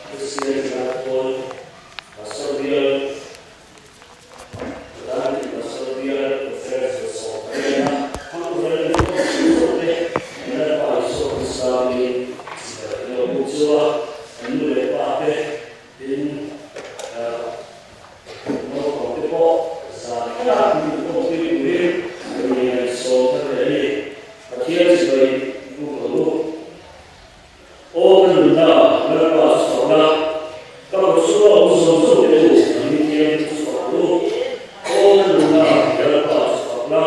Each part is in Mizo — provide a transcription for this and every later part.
Kristian Thalai Pawl Pastor Bial Pathian Pastor Bial Conference leh 18 Thangvel Inkhawm zawng zawng te kan Lalpa Isua Krista angin chibai kan lo buk chu a, kan nu leh pa te tin naupang te pawh zan khat a min inkhawm pui turin kan ingaihsawm thar leh a ni. Pathian chibai buk ang u. Aw ka nunna, Lalpa chu fak la, ka kut chhunga awm zawng zawng te u, a hming thiang chu fak u. Aw ka nunna, Lalpa chu fak la,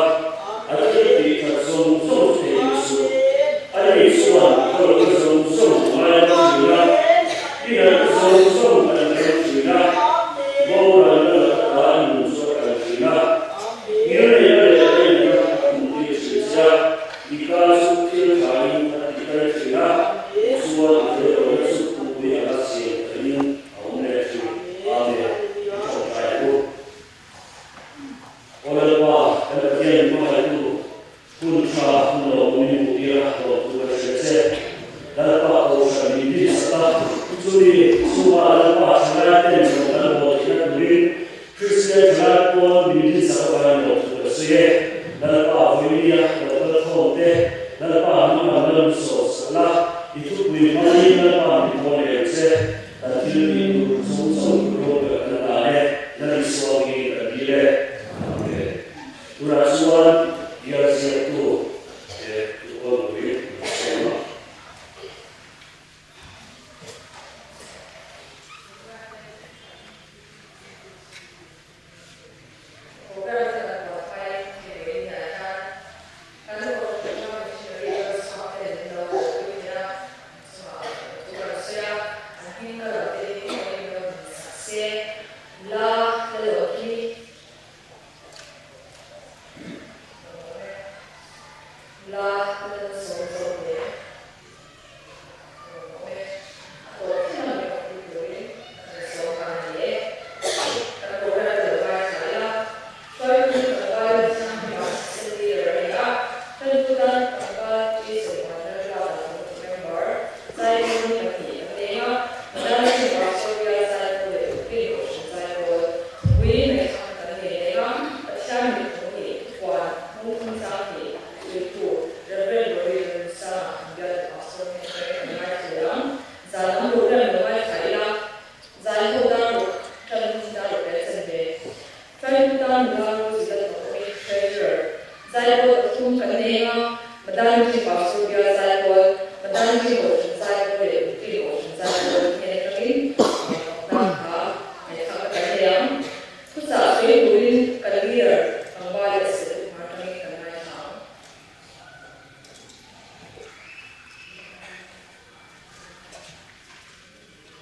a thil tih that zawng zawng chu thei duh suh. A ni chuan ka rawhna zawng zawng ngai a thin a, i nalhna zawng zawng a inrem thin a, boralna lakah a nun chu a kal thin a, ngilneihna leh rinna a hmuhtir thin che a. I ka chu thil thain a ti kal thin a, chuan a fel lohna chu pui anga siam theihin a awm leh thin. Amen. I tawngtai ang u. Aw Lalpa, kan Pathian min hmangaihtu, hun tha hun lo awm min hmuh tir a, lawmtu kan hria che. Lalpa Kohhran min dinsak a, chumi chhunga Lalpa thalai ten rawn kan haw theihna turin Kristian thalai pawl min dinsak avangin lawmtu kan sawi e. Lalpa vawinia lo kal khawm te, Lalpa hmanglam la min sawm sak la, i thupui hmangin Lalpa min haw leh ang che, kan thil tih tur chung chung rawng ber kan la e, Lal Isua angin kan dil e. Amen. Tunah chuan bial ziaktu te thu kawl turin kan sawm a.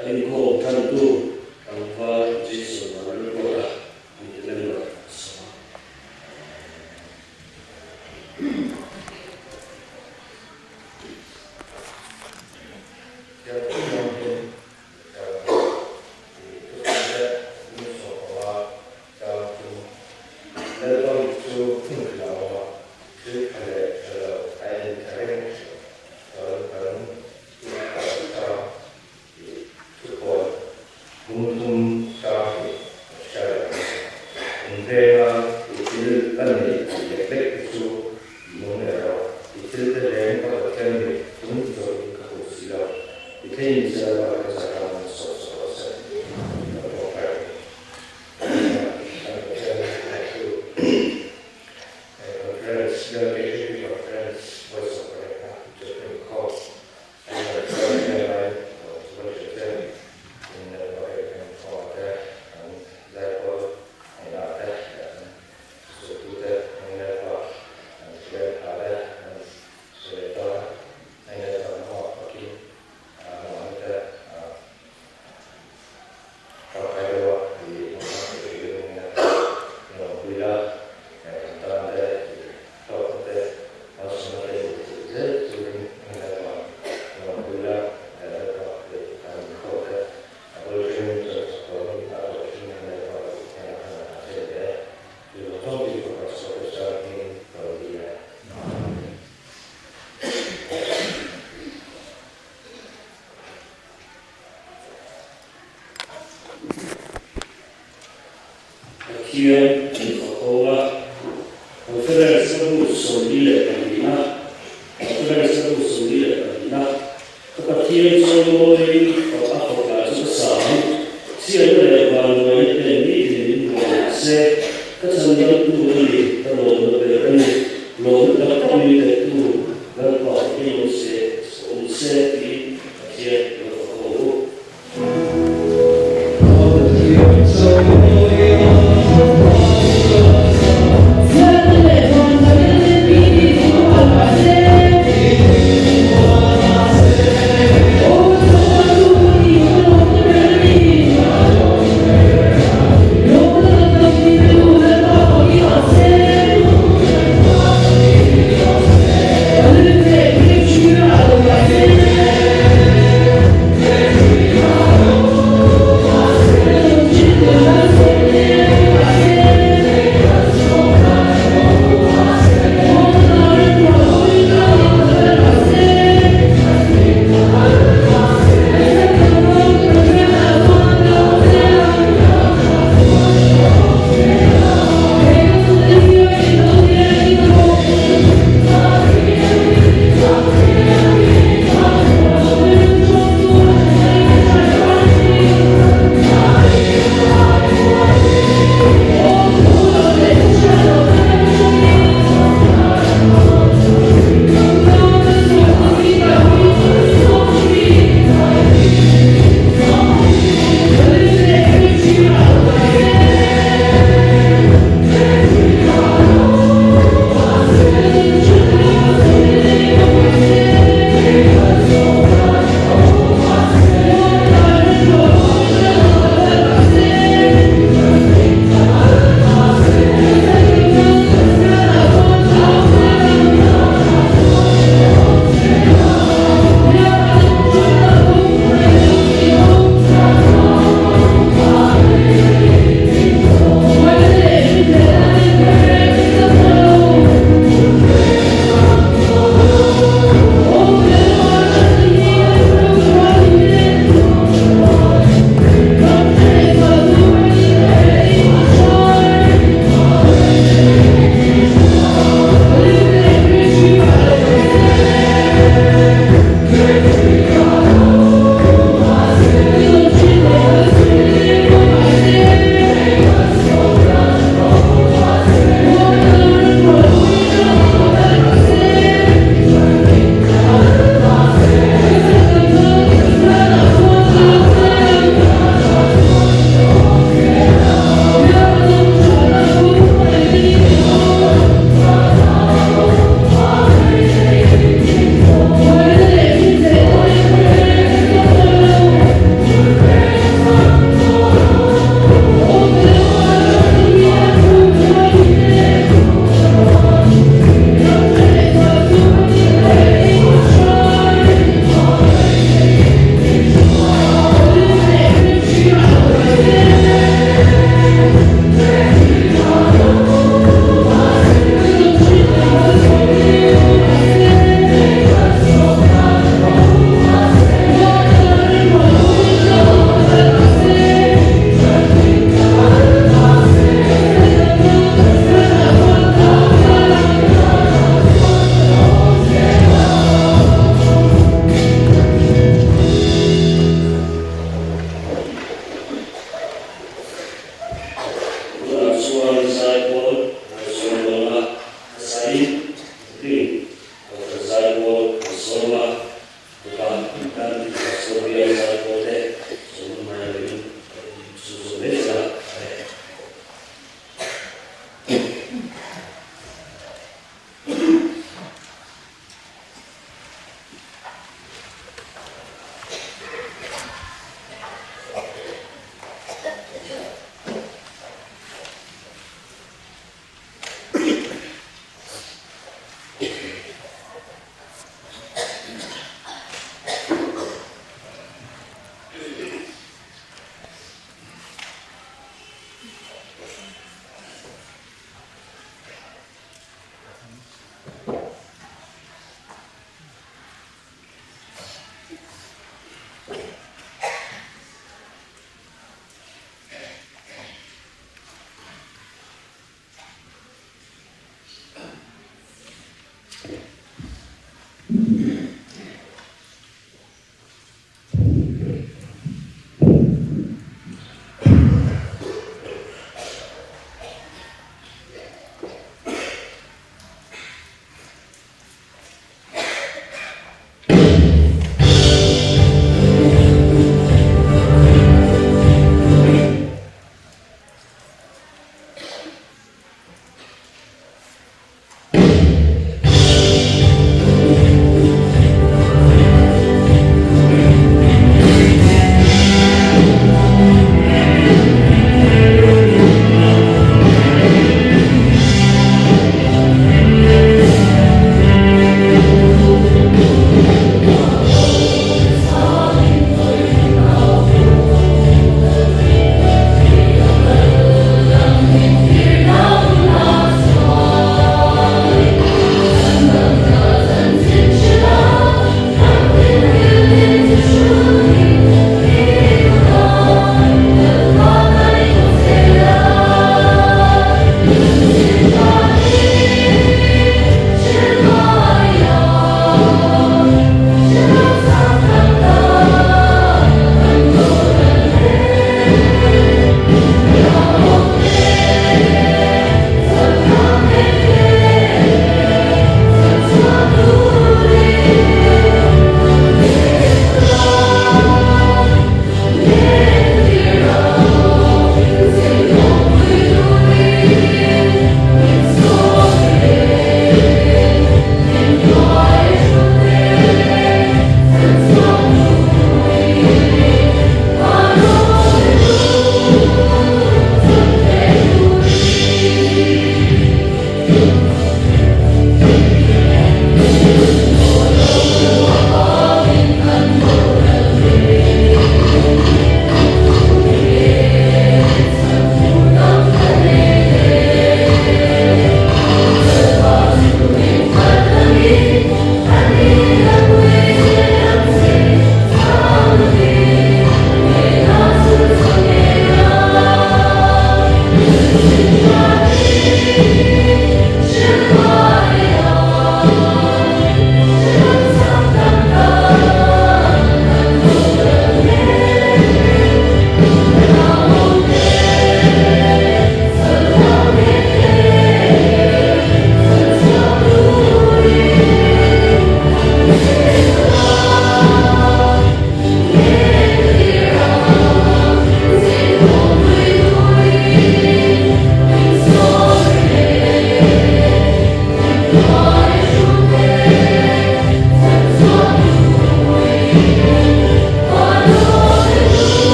A inkhawm thantu tlangval Jason Vanlalruata committee member a sawm a. Lalpa mit chu hmun khat a awm a, thil tha leh tha lo a en thla reng thin. Chuan kan thil tha tih thukawn lungthum chang hi ka hria leh ang. Invenga i thil ka nei tih lek lek te chu i nung leh rawh. I thil te reng ka Pathian mit tum zawhin ka hmu si lo. I theiin Lalpa ka zahram sawh sawh rawh se. Ka tawngtai. Pathian an fakawm a. Conference a bu 42 na, Conference a bu 42 na, Ka Pathian chawimawiin fak a fak lah chu ka sa ang. Chhiatna leh vanduaina ten nitin min hmuh mah se, ka chhandamtu a ni, ka lawmna ber a ni. Lawmna tak tak min pettu Lalpa hi awm se, awm se tiin Pathian i va fak ang u.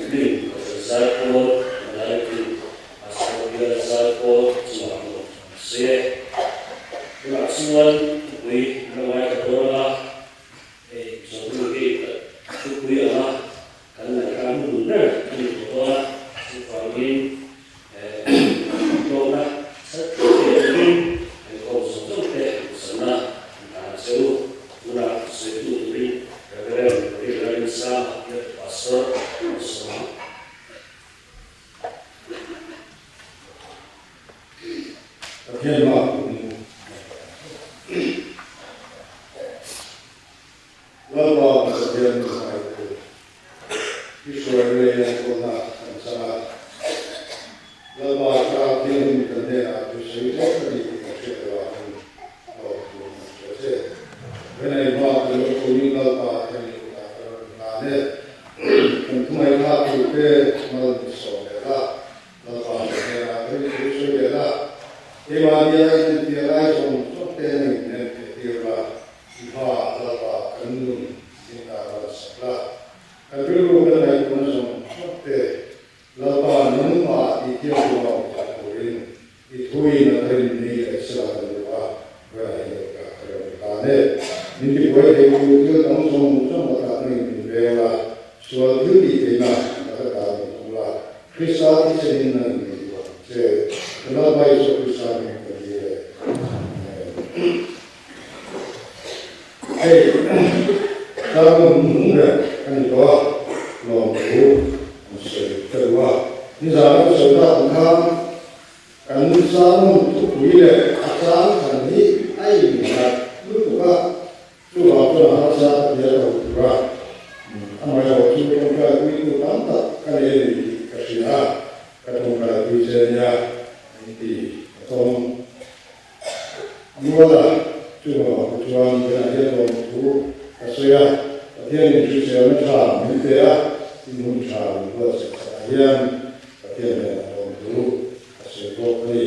Lim Kohhran Zaipawl Malaitu Pastor Bial Zaipawl chungah lawm an sawi e. Tunah chuan thupui an lo ngaithla dawn a, hei Chawhnu hi thupui anga kan ngaihthla hmun ber a ni tawh dawn a, chuvangin tlawhna sat thei turin inkhawm zawng zawng te duhsakna an tan a che u. Tunah sawitu turin Reverend Rinralinsanga Biak Pastor an sawm ang. Pathian hma kut Lalpa Pathian hmaitu i hruai lei enkawlna kan chang a, Lalpa Thlarau Thianghlim kan hnenah thu sawi tawk a ni tih kan hriat avangin hlawh tur kan hria che. Renei hma kan lo thuin Lalpa Thianghlim kutah ka rawn hlan e. Kan thungaihthla turte mal min sawm leh la, Lalpa kan hnenah ka rin thu sawi leh la, keimahni a inentir lai zawng zawng te an inentir tir la, I hma Lalpa kan nun min dah ral sak la, kan rilru kan ngaihtuahna zawng zawng te Lalpa nangmah tih thiam tura awm tak turin i thuin a rin ni leh sela kan duh a, vawiah hi lo kah ka rem tan e. Min tibuai thei tu thil dang zawng zawng a tlakna in min veng la, sual thil tih theihna laka ta min hung la, Krista thisenin nang in min duh ang che. Kan Lalpa Isua Krista hming kan dil e. Amen. Hei carbon hung reng a ni tawh a, lawmthu an sawi ka duh a. Nizan ka sawi tak ang khan kan carbon thupui leh a chang than hi a innghat lutuk a, chuvang chuan a harsa ka tia ka huh tur a, amaherawh chu tawngtai puitu tam tak ka nei a ni tih ka hria a, ka tawngtai pui che nia min ti ka tawng. Muala chungah te chuan Bena hian lawmthu ka sawi a, Pathianin hriselna tha min pe a, in hun tha min buatsaih sakah hian Pathian hnenah lawmthu ka sawi bawk a ni.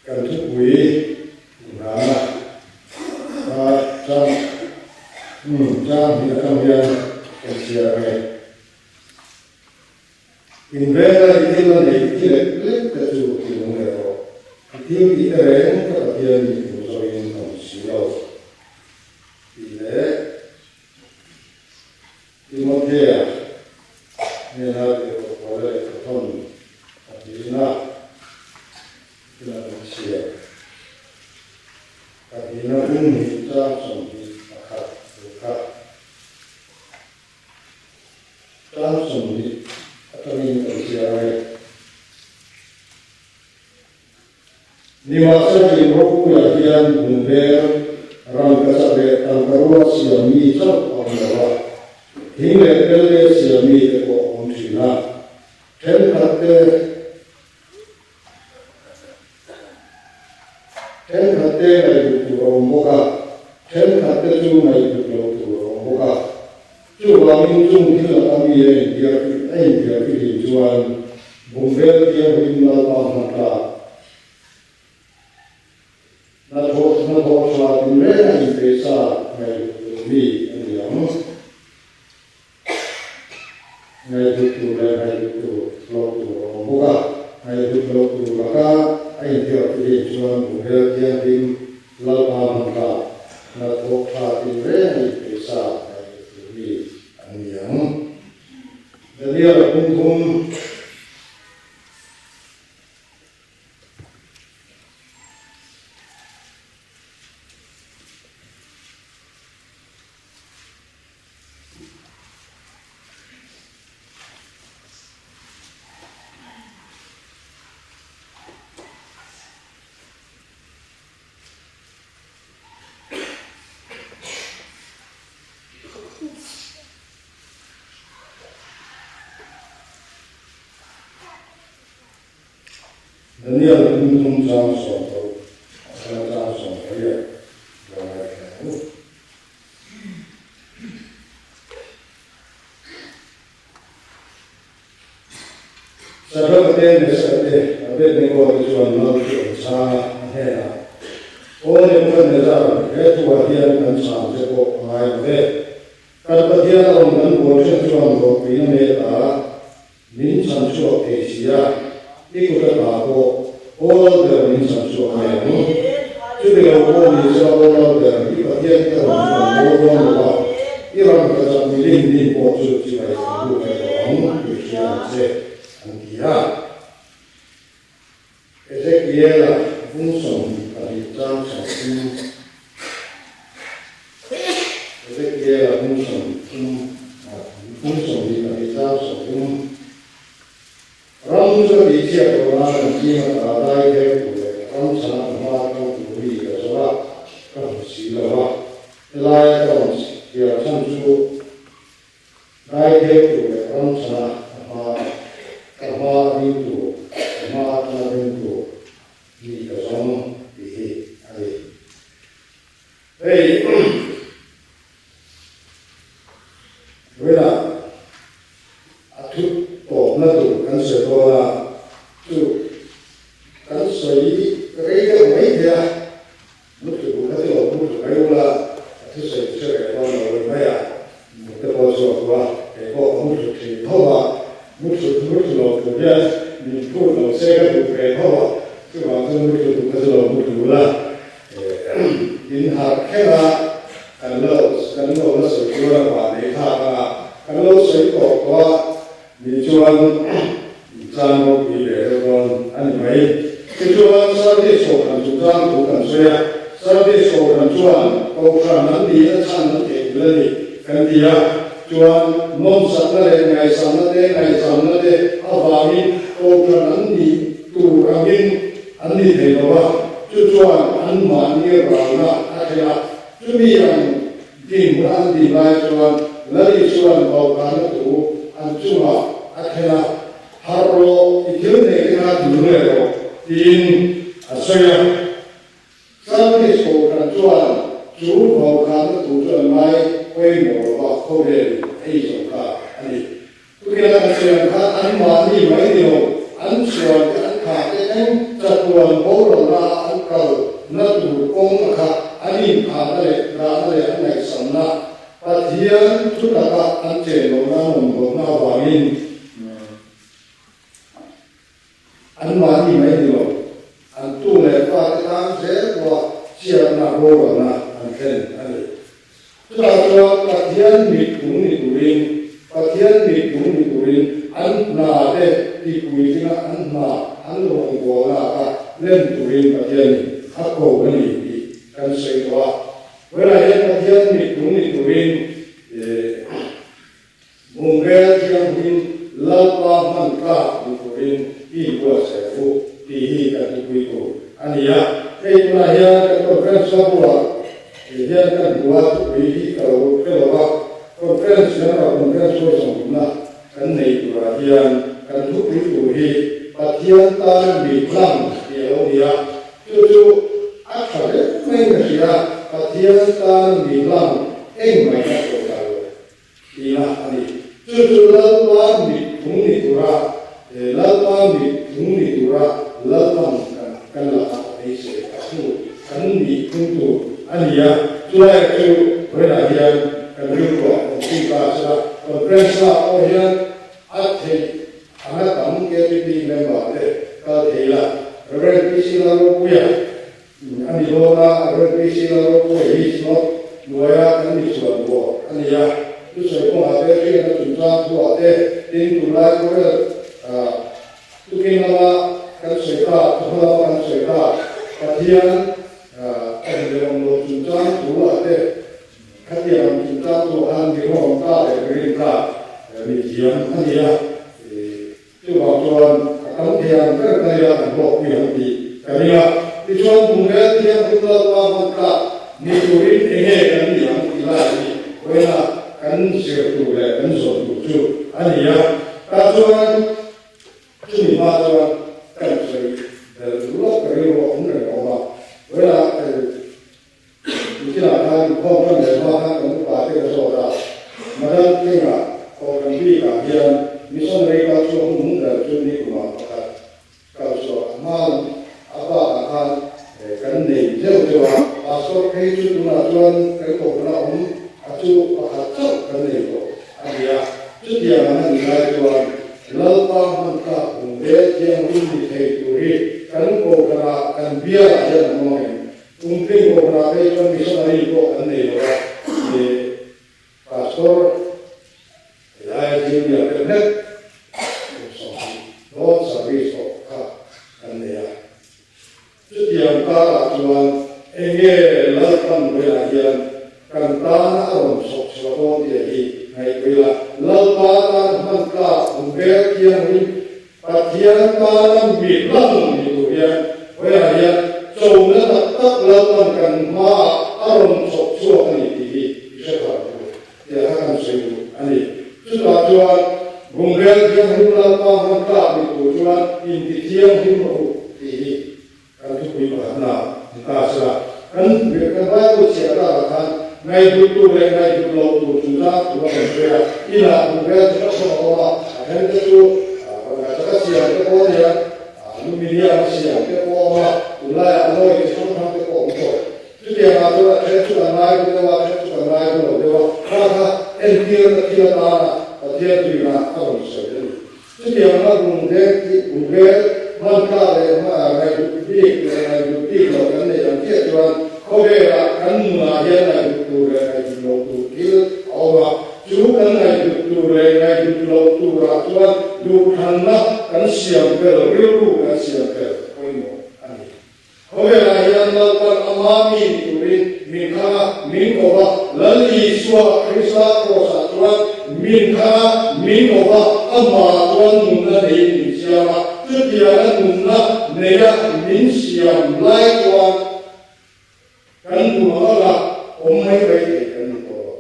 Kan thupui inghahna kha chang chang hnih atang hian kan chhiar ang e. Invenga i thil a neih chi lek lek te chu ti lung leh rawh. I thil tih te reng ka Pathian mi hmu zawhin a awm si lo. Tih leh Timothea hnena tirhkoh Paula lehkhathawn a tiin a, thil a kan chhiar. Pahnihna bung hnih chang 21 tur kha chang 20 atangin kan chhiar ang e. Nimahsela in ropuiah hian bungbel, rangkachak leh tangkarua siam mi chauh a awm lo a, thing leh belle siam mi te pawh a awm thin a, thenkhat te thenkhat te ngaihhlut tur a awm bawk a, thenkhat te chu ngaihhlut loh tur a awm bawk a. Chuvangin chung thil laka mi a inbiak a inbiak i hlin chuan bungbel thianghlim Lalpa hman tlak hnathawh hnathawh tha tinreng a inpeih sa ngaihhlut tur mi a ni ang. Ngaihhlut tur leh ngaihhlut tur loh tur a awm bawk a, ngaihhlut loh tur laka a inbiak i hlin chuan bungbel thianghlim Lalpa hman tlak hnathawh tha tinreng a inpeih sa ngaihhlut tur mi an ni ang. Daniel pumthum. Daniel pumthum chang 16 atanga chang 18 lo ngaithla ang u. Sadraka te, Mesaka te, Abednego te chuan lal chu an chhang a, a hnenah, Aw Nebukadnezar, he thuah hian kan chhang che pawh a ngai lo ve. Kan Pathian a rawn kan bual ṭhen chuan rawhpuina met a, min chhan chhuak thei si a, i kut a ta pawh aw lal ber min chhan chhuak mai ang. Chuti lo pawh ni sela aw lal ber, i Pathian te rawn chu kan bawl dawn lo va, i ram ka chak milim lim pawh chu chibai kan buk leh lo ang tih hria ang che, an ti a. Ezekiela bung 22 chang 30 Ezekiela bung 30 bung 22 chang 30 Ram chu a tihchhiat tawh nan an zing a ta dai der tur leh ram chhan a hma atang tur mi ka zawrh a, ka hmu si lo a. Helaia ka rawn chhiar chhan chu dai der tur leh ram chhan a hma ka hma a ding tur, ka hma atanga ding tur mi ka zawng tih hi a ni. Hei vawiinah a thu tawpna tur kan sawi dawn a, chu kan sawi rei deuh mai thei a, mutlu duh kha chu lo mutlu mai ula, a thusawi chu hre ve dawn lo a ni mai a, mut te pawh chhuak duh a, kei pawh ka mutlu thin tho a, mutlu mutlu lo tur hian min phut lo se ka duh ve tho a, chuvang chuan mutlu duh kha chu lo mutlu ula. In harh kher a, kan lo kan lo la sawi chuan a vah nei thlak a, kan lo sawi tawh tawh a, ni chuan chan ropui ve deuh dawn a ni mai. Tichuan Sardis Kohhran chungchang thu kan sawi a, Sardis Kohhran chuan Kohhran an ni a chhan an theih bil a ni kan ti a, chuan nawmsakna leh ngaihsamna te ngaihzamna te avangin Kohhran an nih tur angin An ni thei lo a, chu chuan anmahni ralna a thlen a. Chumi ang dinhmun an din lai chuan Lali chuan vaukhana thu an chungah a thlen a, Harh rawh, i thil neih te kha dul leh rawh, tiin a sawi a. Sardis kohhran chuan chu vaukhana thu chu an ngai pawimawh lo va, khawvelin a ei zo ta a ni. Tukin an siam kha anmahni mai ni lo, an chhuan te an thah te thleng chatuan boralna a an kal na tur kawng a kha an inphahna leh dahna leh an ngaihsamna Pathian thu taka an chen lohna an awm lohna avangin anmahni mai ni lo, an tu leh fa te tan zel pawha chhiatna boralna an thlen a ni. Chutah chuan Pathian mittlung ni turin, Pathian mittlung ni turin an hna te tipuitlinga an hna an rawngbawlna kha lem turin Pathianin a ko a ni tih kan sawi tawh a. Vawilah hian Pathian mitnung ni turin Bungrel thianghlim Lalpa hman tlak ni turin i inbuatsaih ang u tih hi kan thupui tur a ni a. Hei tunah hian kan conference hla bulah hian kan hmu a, thupui hi ka lo hre lo va, conference general conference pawh sawmna kan nei turah hian kan thupui tur hi Pathian tan mi hlang tih a lo ni a, chu chu a tha hle maiin ka hria, Pathian tan mi hlang engmah in a sawi ta lo. Tina a ni. Chu chu Lalpa mit thung ni tura, he Lalpa mit thung ni tura Lalpan kan kan lakah a beisei a thu kan nih thung tur a ni a. Chulai chu vawiinah hian kan rilruah kan chim ta a sela, conference ah pawh hian a theih anga tam KPP member te kal thei la, Rev. PC Lalropuia A ni dawn a, Rev. PC Lalropuia hi Synod hnuaia kan mi chhuan bawr a ni a, thusawi kawngah te, hriatna chungchang thuah te, tin tunlai khawvel tukin lama kan sawi tak, chawhma lama kan sawi tak, Pathian awm leh awm lo chungchang thuah te, khatiang ang chungchang thuah khan mi rawng ta leh mi rin tlak mi thiam a ni a. Chuvang chuan a tam thei ang ber ka nia kan hlawkpui ang tih ka ring a. Tichuan Bungrel Thianghlim Lalpa hman tlak ni turin enge kan ni ang tih lai hi vawiina kan zir tur leh kan zawh tur chu a ni a. Tah chuan chumi hma chuan kan sawi bel lawk ka rilru a awm reng a awm a. Vawiina Nichina khan inkhawm tan leh hma khan kan upa te ka zawt a, Madam King-a kohhran bikah hian missionary kal chhuak hun hung ber chu nikumah pakhat kal chhuak a hma lam a bakah khan kan nei zeuh zeuh a, pastor phei chu tunah chuan kan kohhrana awm a chu pakhat chauh kan nei tawh a ni a, chutiang ang a nih lai chuan Lalpa hman tlak hung ve thianghlim ni thei tur hi kan kohhranah kan bialah hian an awm ang em? Kum tling kohhranah phei chuan missionary pawh kan nei lo a, ih pastor helaia junior deuh hlek kum 20 dawn service pawh kha kan nei a. Chutiang karah chuan enge Lalpan vawilah hian kan tana a rawn chhawp chhuah dawn tih hi ngaihtuah ila, Lalpa tan hman tlak hun vel thianghlim Pathian tana mi hlang ni tur hian vawiah hian chona tak tak Lalpan kan hmaah a rawn chhawp chhuak a ni tih hi i hre thar tur tih a kan sawi duh a ni. Chutah chuan Bungrel Thianghlim Lalpa hman tlak ni tur chuan inti thianghlim rawh u tih hi Kan thupui pakhatna ni ta sela, kan kan Bible chhiah takah khan ngaihhlut tur leh ngaihhlut loh tur chungchang thu a kan sawi a, inah hmuh vel chi hrang hrang a awm a, a then te chu rangkachak a siam te pawh a nia, aluminium a siam te pawh a awm a, tunlaiah alloy chi hrang hrang te pawh a awm tawh. Chutiangah chuan a then chu kan ngaihlu deuh a, a then chu kan ngaihlu lo deuh a, kha kha entirna thil atana Pathian tuina a rawn sawi a ni. Chutianga bungrel hmantlak leh ngaihhlut bik leh ngaihhlut bik lo kan neih ang chiah chuan khawvelah kan nunah hian ngaihhlut tur leh ngaihhlut loh tur thil a awm a. Chu kan ngaihhlut tur leh ngaihhlut loh turah chuan duhthlanna kan siam fel, rilru kan siam fel pawimawh a ni. Khawvelah hian Lalpan ama mi ni turin min thlang a, min ko va. Lal Isua Krista Kraws-ah chuan min thlang a, min ko va, amah chuan nunna neiin min siam a. Chutianga nunna neia min siam lai chuan kan duh ang anga awm mai mai thei kan ni tawh lo.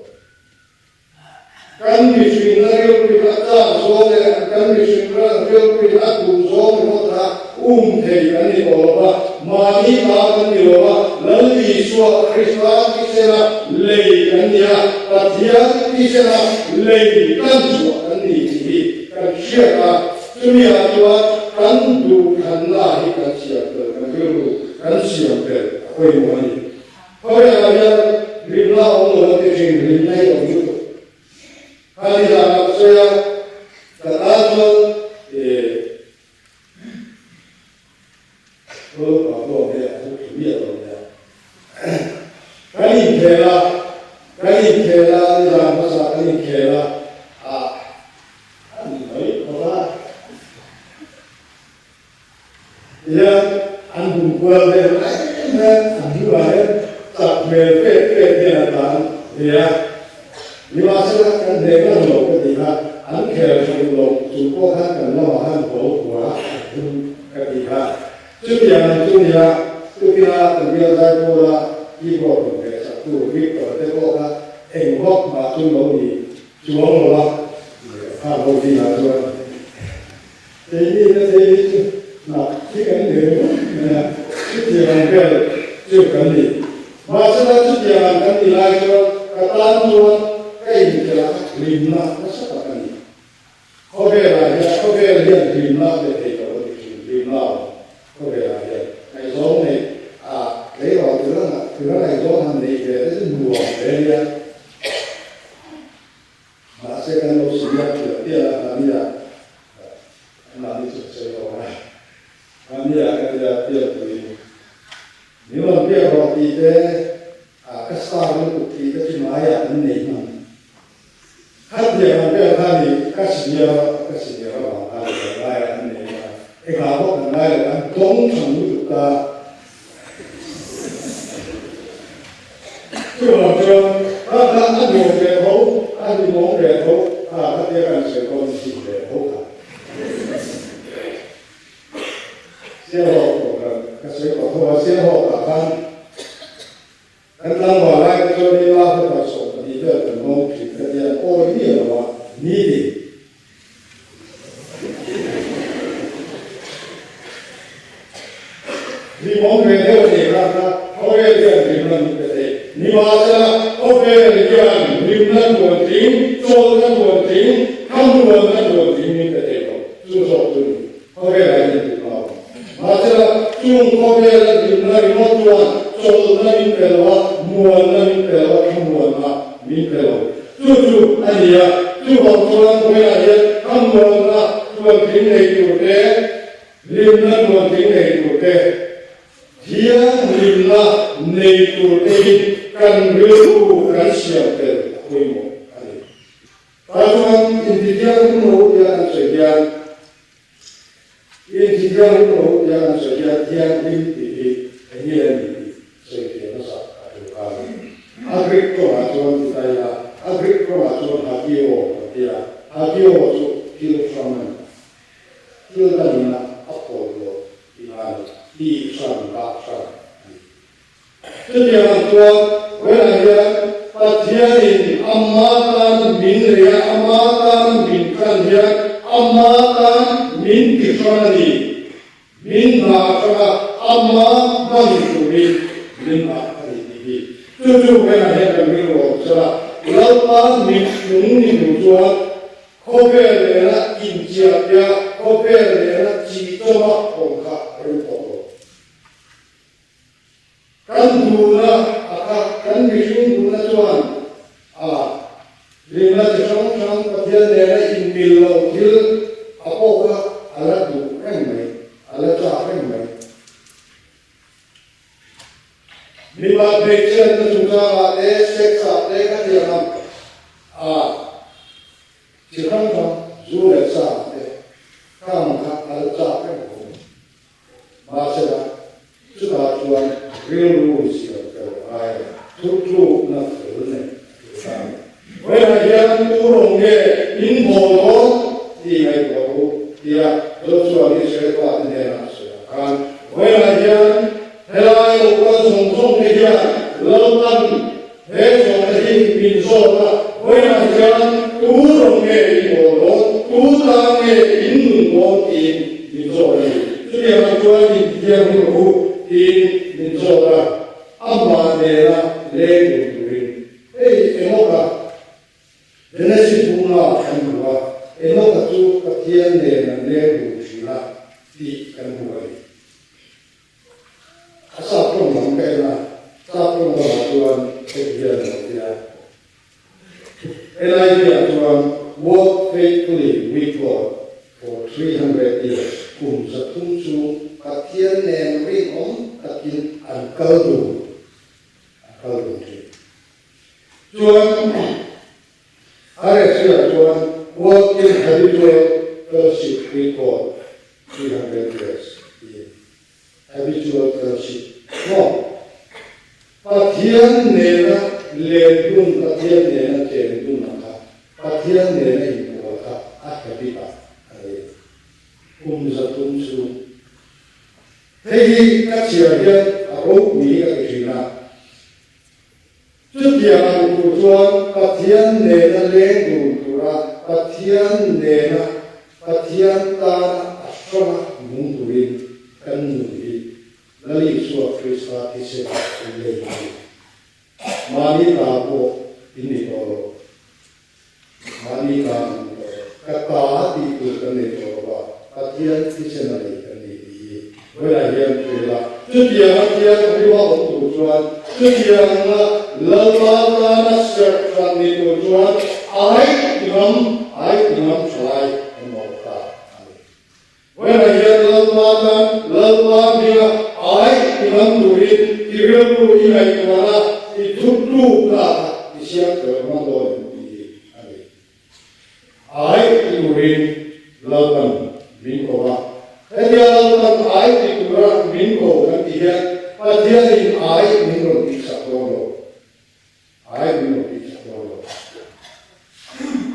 Kan mihrinna rilruin a chak zawng leh kan mihrinna rilruin a duh zawng ringawt kha um thei kan ni tawh lo va, mahni ta kan ni lo va, Lal Isua Krista thisena lei kan ni a, Pathian thisena lei kan chhuah kan ni tih hi kan hriat a, chumi ah chuan kan duhthlanna hi kan siam fel, kan rilru kan siam fel a pawimawh a ni. Khawvelah hian hlimna a awm lo a ti thin, hlimna hi a awm lutuk. Khani zanah ka sawi a, ka tan chuan eh Lalpa pawh hi a thu thlu miah lo nia. Kan inkhel a, kan inkhel a, nizan hmasa kan inkhel a, ah a ni mai khawp a. Tihian an bum kual vel mai mai an hnuah hian hmel pek pek hian a tlan ve a. Nimahsela kan hneh ngang lo ka ti kha, an khel tha duh lo chung pawh khan kan lamah khan goal kua an thum ka ti kha. Chutiang ang chu nia, tukina kan bial zai pawla keyboard rawn hmeh chaktu Victor te pawh kha eng vak mah chu lo ni chuang lo a, kha ho zingah chuan keini te phei hi chu hnah hi kan ni ringawt mai a, chutiang ang vel chu kan ni. Mahsela chutiang ang kan ni lai chuan ka tan chuan ka inkhelh a hlimna nasa tak a ni. Khawvelah hian khawvel hian hlimna a pe thei lo a ti thin, hlimna a awm khawvelah hian ngaihzawng neih a tleirawl tura ngaihzawng han neih ve te chu nuam hle nia. Mahse kan lo siniar pial pial a, mahnia mahni chu ka sawi lo a, mahnia ka tia pialpui min rawn piak rawh tih te ka star lutuk tih te chu ngaiah kan nei hman. Khatiang ang vel kha ni ka senior ka senior avang kha ni kan ngaiah an nei a, engah pawh kan ngai lo an dawng than lutuk ta. Chuvang chuan kha kha a nuam ve tho, a hlimawm ve tho, kha khatia kan sawi pawn hlim ve tho kha. Sialhawk pawh kan ka sawi tawh tho a, Sialhawkah khan Kan tlangval lai te chuan ila hmata 12 vel kan dawng thin ka tia awi miah lo a nitin. Hlimawm ve deuh a nih kha kha khawvel hian hlimna min pe thei. Nimahsela khawvel hian hlimna tuan tling, chawlhna tuan tling, thlamuanna tuan tling min pe thei lo. Chu zawk chu ni. Khawvelah hian tih hma awm. Mahsela, chung khawvela dinna ringawt chuan chawlhna min pe lo a, muanna min pe lo a, thlamuanna min pe lo. Chu chu a ni a, chuvang chuan vawiinah hian thlamuanna tluantling nei tur te, hlimna tluantling nei tur te, Thianghlimna nei tur te hi kan rilru kan siam fel a pawimawh a ni. Tah chuan intithianghlim lo tia an sawi hian Intithianghlim lo tia an sawi hian thianghlim tih hi eng nge a ni tih sawi fiah hmasa a tul kha a ni. A Greek tawngah chuan ti ta ila, a Greek tawngah chuan hagio kan ti a, hagio chu thil hrang a ni. Thil dangina a pawlh loh tih a ni, tih hran dah hran a ni. Chutiang ang chuan vawiinah hian Pathianin Ama tan min lei a, Ama tan min tan hian Ama tan min ti hrang a ni. Min hna hrang a, Ama hman turin min ah a ni tih hi. Chu chu vawiinah hian kan rilru awm sela, Lalpa mithlung ni hnu chuan khawvel nena inchiahpiah, khawvel nena chihchawma awm kha a rem tawh lo. Kan duhna a kha, kan mihring duhna chuan a hlimna chi hrang hrang Pathian nena inmil loh thil a pawh kha a la duh reng mai, a la chak reng mai. Mipa hmeichhiatna chungchangah te, sex-ah te khatiang ang a chi hrang hrang zu leh sa te khang kha a la chak reng bawk a ni. Mahsela, chutah chuan rilru siam fel ai thutlukna fel nei a tul ta a ni. Vawiinah hian tu rawng nge in bawl dawn tih ngaihtuah u tia Joshua Israel fate hnenah a sawi ang khan, vawiinah hian helai lo kal zawng zawng te hian Lalpan he zawhna hi min zawt a, vawiinah hian tu rawng nge in bawl dawn, tu tan nge in nun dawn tiin min zawt a ni. Chutiangah chuan in thianghlim rawh u tiin min zawt a, amah nena leng dun turin. Hei Enoka, Genesis bunga kan hmu a, Enoka chu Pathian nen an leng dun thin a tih kan hmu a ni. A sap tawng lam ka en a, sap tawng lamah chuan heti hian a lo ti a, NIV ah chuan Walk faithfully with God for 300 years, kum 300 chu Pathian nen rinawm takin an kal dun, an kal dun thin. Chuan RSV ah chuan Walk in habitual fellowship with God 300 years tiin. Habitual fellowship maw? Pathian nena len dun, Pathian nena chen dun ang kha, Pathian nena inbual kha a habit ah a nei. Kum 300 chhung. Hei hi ka chhiar hian a ropui ka ti thin a. Chutiang ang tur chuan Pathian nena leng dun tura Pathian nena Pathian tana a hranga nung turin kan nun hi Lal Isua Krista thisen in lei a ni. Mahni ta pawh in ni tawh lo. Mahni ta kan ni tawh lo. Ka ta tih tur kan nei tawh lo va, Pathian thisen a nei kan ni tih hi vawilah hian hria la. Chutianga thianghlim a awm tur chuan, chutianga Lalpa tana serh hran ni tur chuan ai tingam, ai tingam thalai kan mawh ta a ni. Vawilah hian Lalpa tan Lalpa hminga ai i lam turin i rilru i ngaihtuahna i thutlukna kha i siam fel hma dawn em tih hi a ni. Ai ti turin Lalpan min ko a. Hetia Lalpan ai ti tura min ko kan tih hian Pathianin ai min rawn tihsak dawn lo. Ai min lo tih sak dawn lo.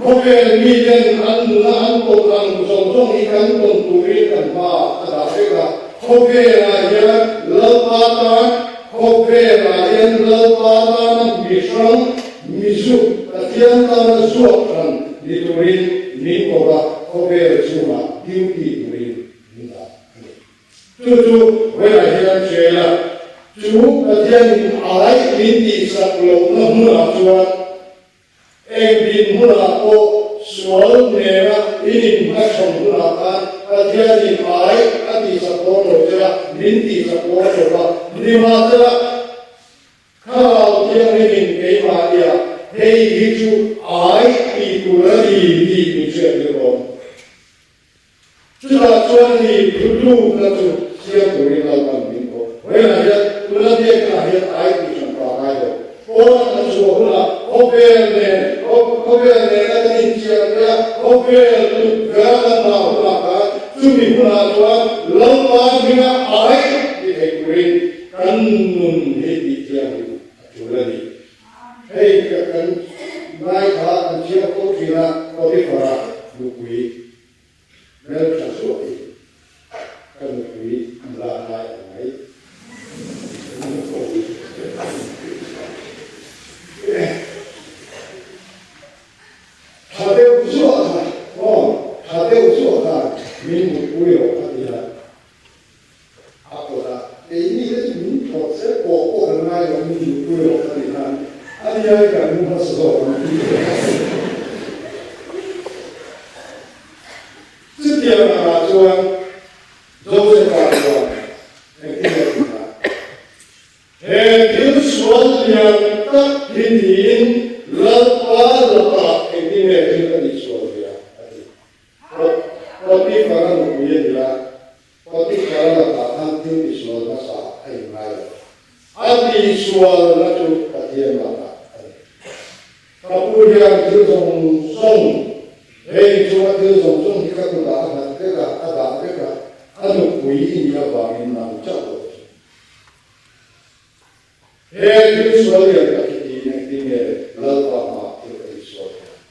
Khawvel miten an nuna an tawn ang zawng zawng hi kan tawn turin kan hma a dah vek a. Khawvelah hian Lalpa tan, khawvelah hian Lalpa tana mi hrang, mi zuk, Pathian tana zuak hran ni turin min ko a, khawvel chungah duty turin min dah a ni. Chu chu vawiah hian hria ila, chu Pathianin ai min tihsak lohna hmunah chuan eng din hmunah pawh sual nena in inhmachhawn hunah khan Pathianin ai a tihsak dawn lo che a, min tihsak dawn lo va, nimahsela Thlarau Thianghlimin keimahnia hei hi chu ai tih tur a ni tih min hriattir dawn. Chutah chuan ni thutlukna chu siam turin Lalpan min ko. Vawiinah hian tuna biaknaah hian ai tih hran pa ngai lo. Pawn a chhuah hunah khawvel nen, khawvel nena kan inchiah theih a, khawvel tukverh kan dah hunah khan chumi hunah chuan Lalpa hminga ai ti thei turin kan nun hi tih thianghlim a tul a ni. Hei kan ngaithla kan chhiar fo thin a, Potiphar-a nupui. Hmel tha zuah i ka nupui an lak lai ang mai. Tha deuh zuah kha maw, tha deuh zuah khan min mutpui rawh a ti a. A pawt a, keini te chu min pawt se pawh pawh kan ngai lo, min mutpui rawh a ti khan a nia i kan mu hmasa zawk ang ti teh a. Chutiang angah chuan Joseph-a chuan engtin nge a ti ta? He thil sual lian tak hi tiin Lalpa lakah engtin nge thil ka tihsual ve a? a ti. Potiphar-a nupui a ni a, Potiphar-a lakah khan thil tisual hmasa a inngai lo. A tihsualna chu Pathian lakah a ni. Ka pu hian thil zawng zawng, hei chunga thil zawng zawng hi ka kutah a nghat vek a, a dah vek a, a nupui i nih avangin nang chauh lo chu. He thil sual lian tak hi tiin engtin nge Lalpa hmaah thil ka tihsual theih ang?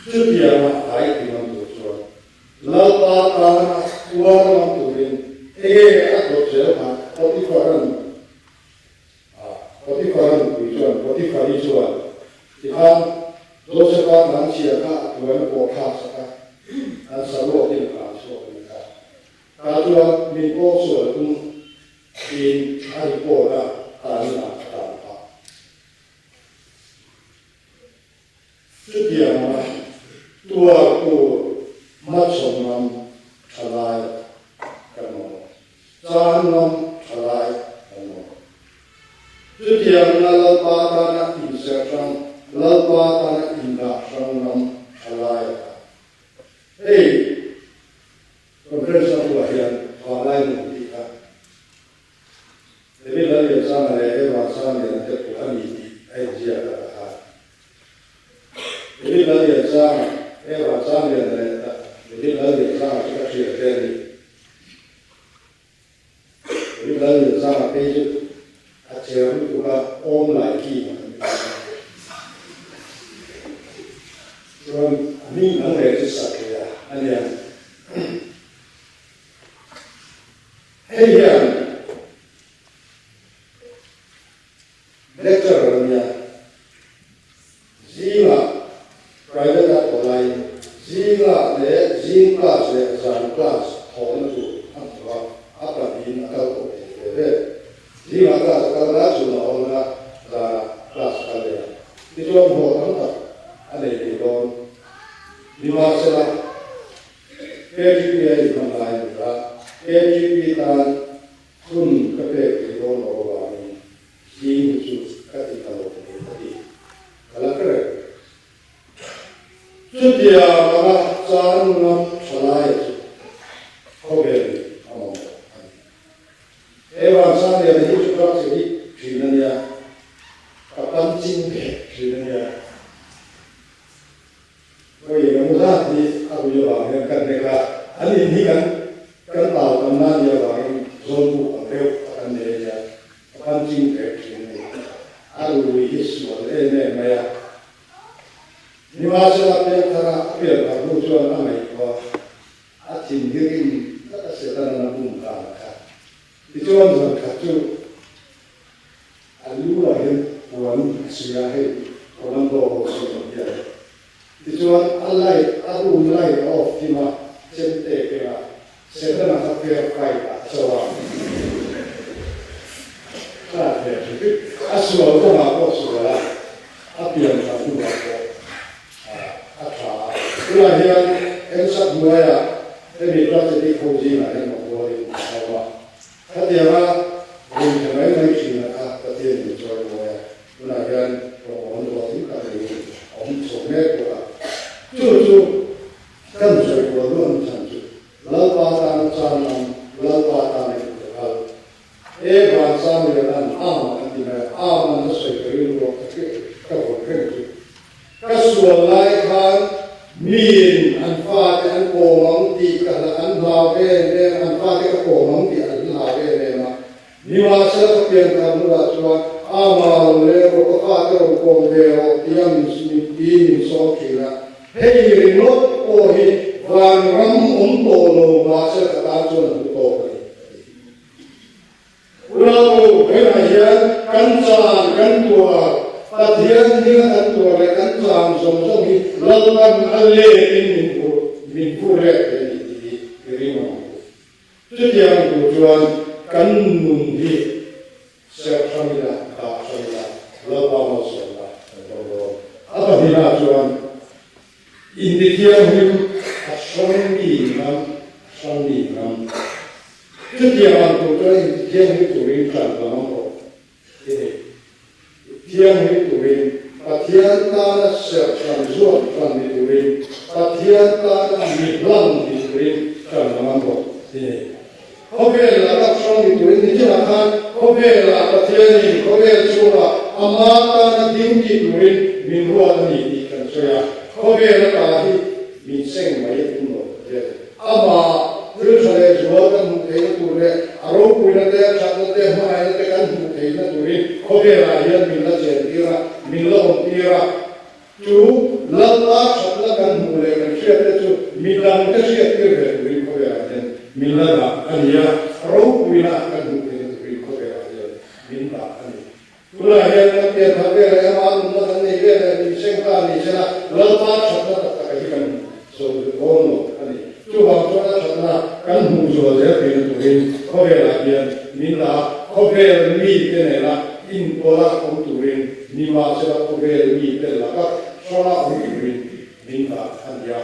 Chutianga ai ti ngam tur chuan Lalpa tana uar ngam turin enge a dawt zel kha Potiphar-a'n Potiphar-a nupui chuan Potiphar-i chuan tikhan Joseph-a an chhia kha a tuaina pawh thlak sak a, an saruakin a tlan chhuak a ni kha. Tah chuan min pawh sual tum tiin a report a, tanin ah a tan phah. Chutianga tuar tur hmachhawn ngam tha lai kan mamawh. Chan ngam tha lai kan mamawh. Chutianga Lalpa tana inserh hrang, Lalpa tana indah hrang ngam tha lai a ta. Hei Conference a hnuah hian Vanlai nun tih kha David Lallianchanga leh Eva Sangliana te pawh a ni tih a inziak a ta kha. David Lallianchanga, Eva Sangliana leh David Lallianchanga chu ka thian te a ni. David Lallianchanga te. phei chu a cher lutuk a, awm lai ki a kan ti a. Chuan a hming dang leh chu Sathleia a nia. Hei hian lecturer a nia, zingah private a thawh laiin zingah leh zing class leh zan class thawhna tur a hmu a, a pahnihin a kal kawp thei ve ve. Zingah class a kal lai chhunah a awm a, zanah class a kal leh a. Tichuan hlawh tam tak a nei thei dawn. Nimahsela, KGP a inhman lai a ni a, KGP tan hun ka pek thei dawn loh avangin zing hi chu ka ti ta lo mai ka ti. Ka la hre reng. Chutia anga chan ngam tha laia chu khawvel a mamawh a ni. He Vansangliana hi chu drug addict thin a nia, ka punching phek thin a nia. Vawi eng emaw zat hi a rui avang hian ka hnek a, an in hi kan kan tau tam na nia avangin zawnbuk ang deuh a kan nei a nia, ka punching phek thin a ni. A rui hi sual em em mai a. Nimahsela piangthara a pian phar hnu chuan a ngaihtuah a thin hi rim tak a Setana na bum dan kha. Tichuan zan khat chu a lu ah hian puan a suih a, hei commando ho sawi ang hian. Tichuan a light, a room light a off thim a, chemte keng a, Setana kha fair fight ah a cho a. Hrat ve hrim hrim. A sual kawngah pawh sual a, a pian that hnuah pawh a tha a. Tunah hian Ensak hnuaiah hemi tragedy kho zingah hian awm rualin a awm a. Khatianga rui tha mai mai thin a kha Pathian in chawi mawi a, tunah hian rawngbawl hlawhtling tak niin a awm chho mek bawk a. Chu chu kan sawi kual duah ang chhan chu Lalpa tana chan lam, Lalpa tana inpe kal. E Vansang Lianan am an ti mai a, am an la sawi ka rilru a, ka hriat ka vawn reng chu. Ka sual lai khan miin an fate an kawm ang tih ka hla an hlau em em, an fate ka kawm ang tih an hlau em em a. Nimahsela ka pian thar hnuah chuan ama lo leng rawh, ka fate rawn kawm ve rawh tia min min tiin min sawm thin a. Hei ringawt pawh hi vanram awm tawh lo mahsela ka tan chuan a hmu tawk a ni, ka ti. Unau, hengah hian kan chan kan tuar, Pathian hminga kan tuar leh kan chan zawng zawng hi Lalpan a letin min hur, min hur rek thei a ni tih hi i ring ang u. Chutiang tur chuan kan nun hi serh hrang ila, dah hrang ila, Lalpa malsawmna kan dawng dawn. A pahnihah chuan Intithianghlim a hrang mi ngam, a hrang mi ngam. Chutiang ang tur chuan intithianghlim turin tan la ngam rawh i ni. Thianghlim turin, Pathian tana serh hran zuan hran ni turin, Pathian tana mi hlang ni turin tan la ngam rawh i ni. Khawvel laka hrang ni turin ni chinah khan khawvelah Pathianin khawvel chhungah ama tana ding ti turin min ruat a ni tih kan sawi a. Khawvel ata hi min seng mai a tum lo Pathian. Amah thil tha leh zual kan hmuh theihna tur leh a ropuina te, a thatna te, hmangaihna te kan hmuh theihna turin khawvelah hian min la chentir a, min la awmtir a. Chu Lalpa thatna kan hmuh leh kan hriat te chu midang te hriat tir ve turin khawvelah hian min la dah a ni a, ropuina kan hmuh theihna turin khawvelah hian min dah a ni. Tunah hian kan pian thar ve leh ama nunna kan nei ve leh min seng ta ni sela Lalpa thatna tak tak hi kan hmu zo dawn lo a ni. Chuvang chuan a thatna kan hmuh zual zel theihna turin khawvelah hian min dah a, khawvel mite nena inpawla awm turin Nimahsela khawvel mite laka hranga awm turin min dah a ni a.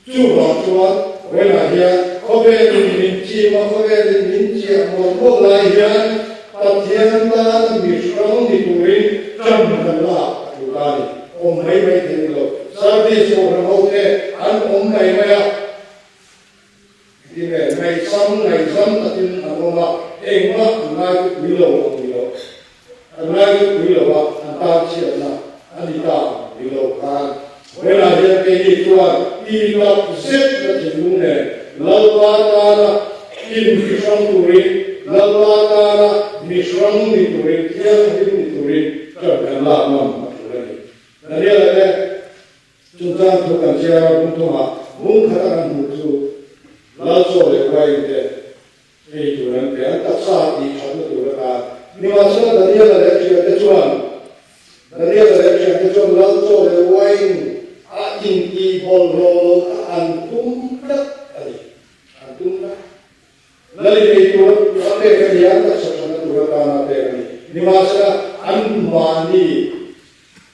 Chuvang chuan vawiinah hian khawvelin min chim a, khawvelin min chiah mawlh mawlh lai hian Pathian tana mi hrang ni turin ṭan kan lak a ṭul ta a ni. Awm mai mai thei ni lo. Sardis kohhran hote an awm mai mai a. Tinge ngaihsam ngaihzam takin an awm a, engmah an ngai chu pui lo ang ni lo. An ngai chu pui lo a, an tan chhiatna a ni ta ang ni lo khan. Vawiinah hian keini chuan ti tak zet na thinlung nen Lalpa tana inhri hrang turin Lalpa tana. Mi hrang ni turin, thianghlim ni turin ṭan kan lak ngam a ṭul a ni. Daniela te chungchang thu kan chhiar a, bung thumah bung khata kan hmuh chu Lal chaw leh uain te ei tur an pe, an taksa tih ṭhatna tur atan. Nimahsela Daniela leh ṭhiante chuan Daniela leh ṭhiante chuan Lal chaw leh uain a intihbawlhhlawh loh kha an tum tlat a ni, an tum tlat. Lali ei tur a pek a ni a, an taksa thatna tur atana a pek a ni. Nimahsela, an mahni,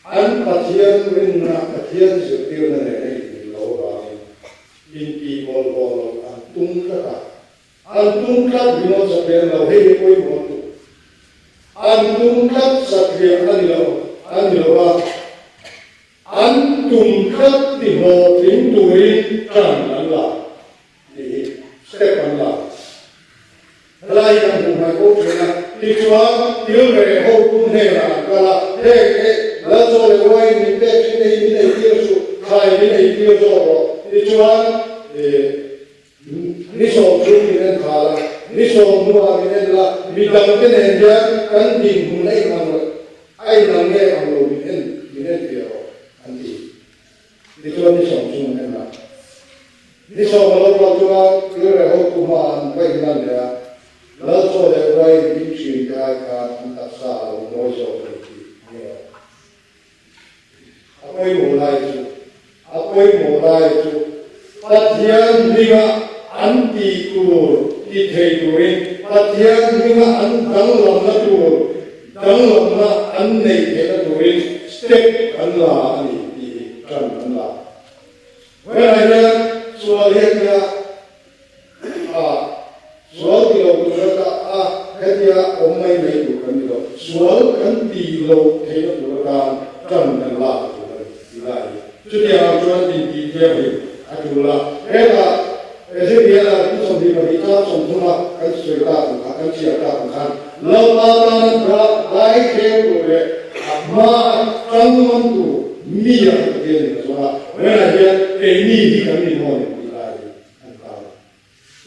an Pathian rinna, Pathian zirtirna nen a inmil lo avangin intihbawlhhlawh loh an tum tlat a. An tum tlat ringawt satliah lo, hei hi pawimawh lutuk. An tum tlat satliah a ni lo, a ni lo a. An tum tlat tihlawhtling turin ṭan an la. Tih hi step an la. Helai hi kan hmuh hmaih ko thin a, tichuan thil reh hotu hnenah an kal a, heng e Lalchaw leh uaiin min pek thin te hi min eitir suh, thlai min eitir zawk rawh. Tichuan ni 30 min en khal a, ni 10 hnuah min en la, midangte nen hian kan dinhmun a inang a inang nge ang lo min en min enfiah rawh an ti. Tichuan ni 10 chung an en a. Ni 10 a lo kal chuan Israel hotu hmaah an va inlan leh a, Lal chaw leh uaiin in ṭhin te ai khan an taksa a lo mawi zawk a ni tih a ni lo. A pawimawh lai chu, a pawimawh lai chu Pathian hminga an tih tur ti thei turin, Pathian hminga an danglamna tur danglamna an neih theihna turin step an la a ni tih hi ṭan an la. Vawiinah hian sual hi hetia a sual ti lo tur ata a hetia awm mai mai tur kan ni lo. Sual kan ti lo theihna tur atan ṭan kan lak a ṭul a ni tih lai hi. Chutiang ang chuan intih thianghlim a ṭul a. Hetah Ezekiela thu 22 chang 30 a kan sawi tak ang kha, kan chhiar tak ang khan Lalpa tana dai kheng tur leh a hma a ṭang ngam tur mi a kan Pathian in a zawn a, vawiinah hian keini hi kan ni dawn em tih lai hi an kal a.